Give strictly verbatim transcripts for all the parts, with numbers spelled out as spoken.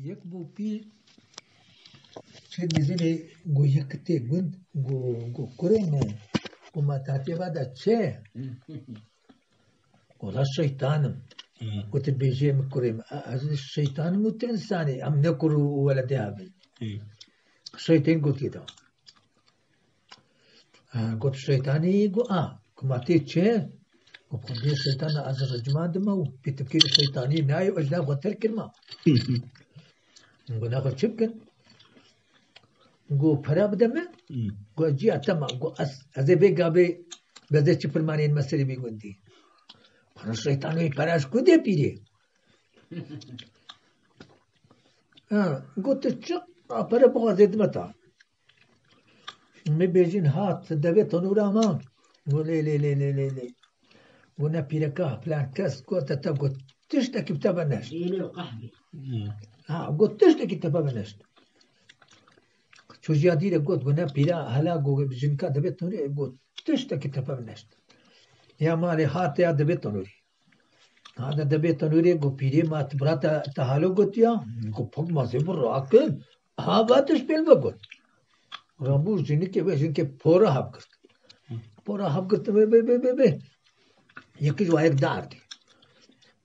Yek bû pî, çi dizînê, got, yek tê gund, got, got, kurê min, got, ma tatê va da çi? Got, la şeytan im. Hı. Got, bêjê min kurê min, a, ez şeytan im û tu însan î, em ne kur û weledê hev in. Hı. Şeytan gotiye da. Ha, got, şeytanî, got, a, got, ma tê çi? Got, xwedê şeytan ez ricmandim û pê tu bikî şeytanî nayê, ez nav xwe terk kirma. Got, nav xwe çi bikin? Got, pera bide min. Hmm. Got, ciya tema, got, ez, ez ê vê gavê, ez ê çi pirmanên me serê vî gundî. Para şeytan wê pera ji ku dê pîrê? Ha, got, tu çi pere bixwazê dime ta. Min bêjin hat, devê tenûra me. Got, lê, lê, lê, lê, lê, lê. Got, ne pîreka, filan kes, got, te, te, got, tiştekî bi te ve neşt. Dêlê û qehvê. Ha, got, tiştekî te ve neşt. Çojiya dîre got, got, ne pîra, hela, got, jinka devê tenûrê, got, tiştekî te ve neşt. Ya malê hat, ya devê tenûrê. Ha, de dibê tenûrê, got, pîrê ma tu bira te, te halo gotiya? Got, pok ma zê bi rakin. Ha, va tu ji pêl ve got. Rabû jinikê ve, jinikê pora hev girt. Pora hev girt, bê, bê, bê, bê, bê. Yekî ji wa yek dierdî.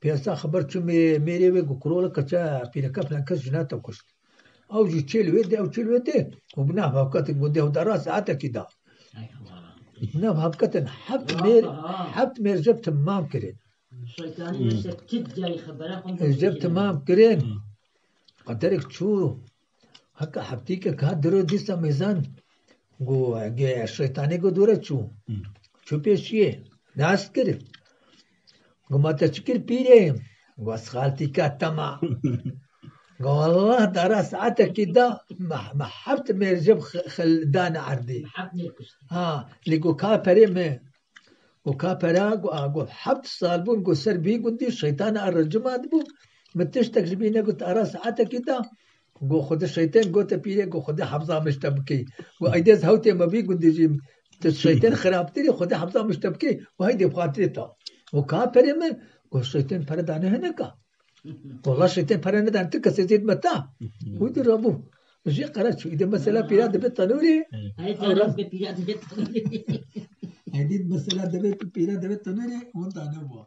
Pêsa xeber çû mê-, mêrê wê, got, kurole keçe pîreke filan kes jina te kuşt. Ew jî çêl wê dê, ew çêl wê dê. Û bi nav hevketin, got, dê, ew dara saetekî da. Bi nav hevketin, heft mêr, heft mêr jeb timam kirin. Şeytanî Hmm. Neyse, kit cayî xebera xwe Ez jeb timam kirin. Hmm. Qaderek çû. Heka heftîkek hat diro dîsa mêzan. Got, ge şeytanê got dûre çû. Hmm. Çû pêşiyê. Nas kir. Got, ma te çi kir pîrê? Got, ez xaltîka tema. Got, wallah dara saetekî da me, me heft mêr jeb xil dane erdê. Heft mêr kuşt. Ha, lê got, ka perê me. Û ka pera, got, a, got, heft sal bûn, got, ser bî gundî, şeytan a ricima dibû. Min tiştek ji bî negot, ara saetekî da. Got, Xwedê şeytan gote pîrê, got, Xwedê hefza min ji te bikî. Got, ey dê ez hewtê me bî gundî jî, tu şeytan xirabtirî, Xwedê hefza min ji te bikî. Got, heydê bi xatirê ta. Got, ka perê min? Got, şeytan pere dane hineka. Wala şeytan pere nedan, tu kesê zêd me ta. Wî di rabû. Jê qere çû. Îdî mesela pîra dibe tenûrê. Hey, Ewra. Tenûr be pîra dibe tenûrê. Êdî mesela dibe pîra dibe tenûrê, hûn da ne bû.